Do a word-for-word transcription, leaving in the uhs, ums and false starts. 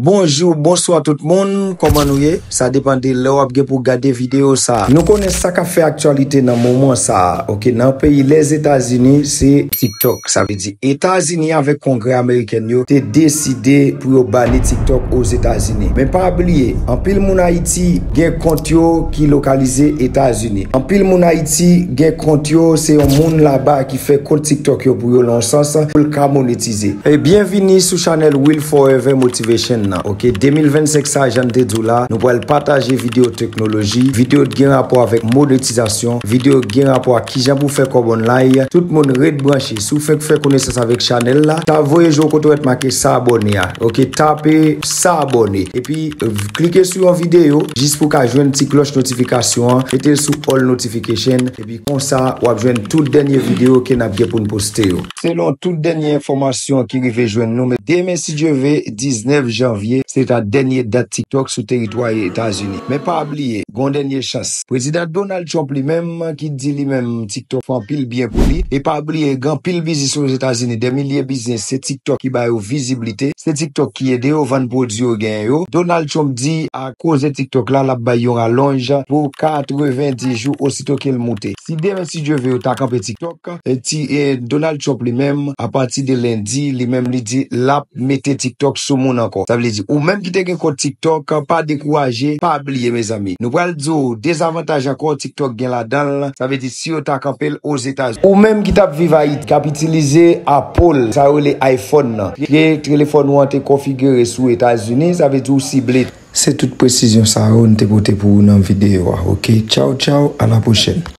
Bonjou, bonswa tout moun, kòman nou ye? Sa depann de lè w ap gen pou gade videyo sa. Nou konnen sa k ap fè aktyalite nan moman sa a, oke, nan peyi Lèzetazini, se TikTok. Sa vle di Etazini avèk Kongrè ameriken yo te deside pou yo bani TikTok Ozetazini. Men pa bliye, anpil moun Ayiti gen kont yo ki lokalize Etazini. Anpil moun Ayiti gen kont yo, se yon moun laba ki fè kont TikTok yo pou yo lan yon sans pou l ka monetize. E byenvini sou chanèl Will Forever Motivation nan. Oke, de mil vennsenk sa, jan n te di w la, nou pral pataje videyo teknoloji, videyo ki gen rapò avèk monetizasyon, videyo ki gen rapò ak kijan pou fè kòb online. Tout moun ret branche. Si w fenk fè konesans avèk chanèl la, tape voye je w kote w wè t make sa abòne a. Oke, tape sa abòne. Epi, eh, klike sou yon videyo jis pou w ka jwenn ti klòch notifikasyon an. Mete l sou all notification. Epi konsa, w ap jwenn tout dènye videyo ke n ap gen pou n poste yo. Selon tout dènye enfòmasyon ki rive jwenn nou, men demen, si Dye ve, diznèf janvye, se ta dènye dat TikTok sou teritwa Etazini. Men pa bliye, gon dènye chans. Prezidan Donald Trump li menm ki di li menm TikTok fè anpil byen pou li. E pa bliye, gen anpil biznis Ozetazini, dè milye biznis, se TikTok ki ba yo viziblite, se TikTok ki ede yo vann pwodui yo genyen yo. Donald Trump di akoz de TikTok la, l ap bay yon ralonj pou katrevenndis jou osito ke l moute. Si demen, si Dye ve, yo ta kanpe TikTok, e ti, e Donald Trump li menm, apati de lendi, li menm li di l ap mete TikTok sou moun ankò. Sa vle di, ou menm ki te gen kont TikTok, pa dekouraje, pa bliye, mezanmi. Nou pral di w dezavantaj ankò TikTok gen ladan l. Sa vle di, si yo ta kanpe l Ozetazini. Ou menm ki t ap viv Ayiti, k ap itilize Apple, sa yo rele iPhone nan. Ke telefòn ou an te konfigire sou Etazini, sa vle di ou sible. Se tout presizyon sa yo n te pote pou ou nan videyo a, oke? Tchaw, tchaw, a la pwochèn.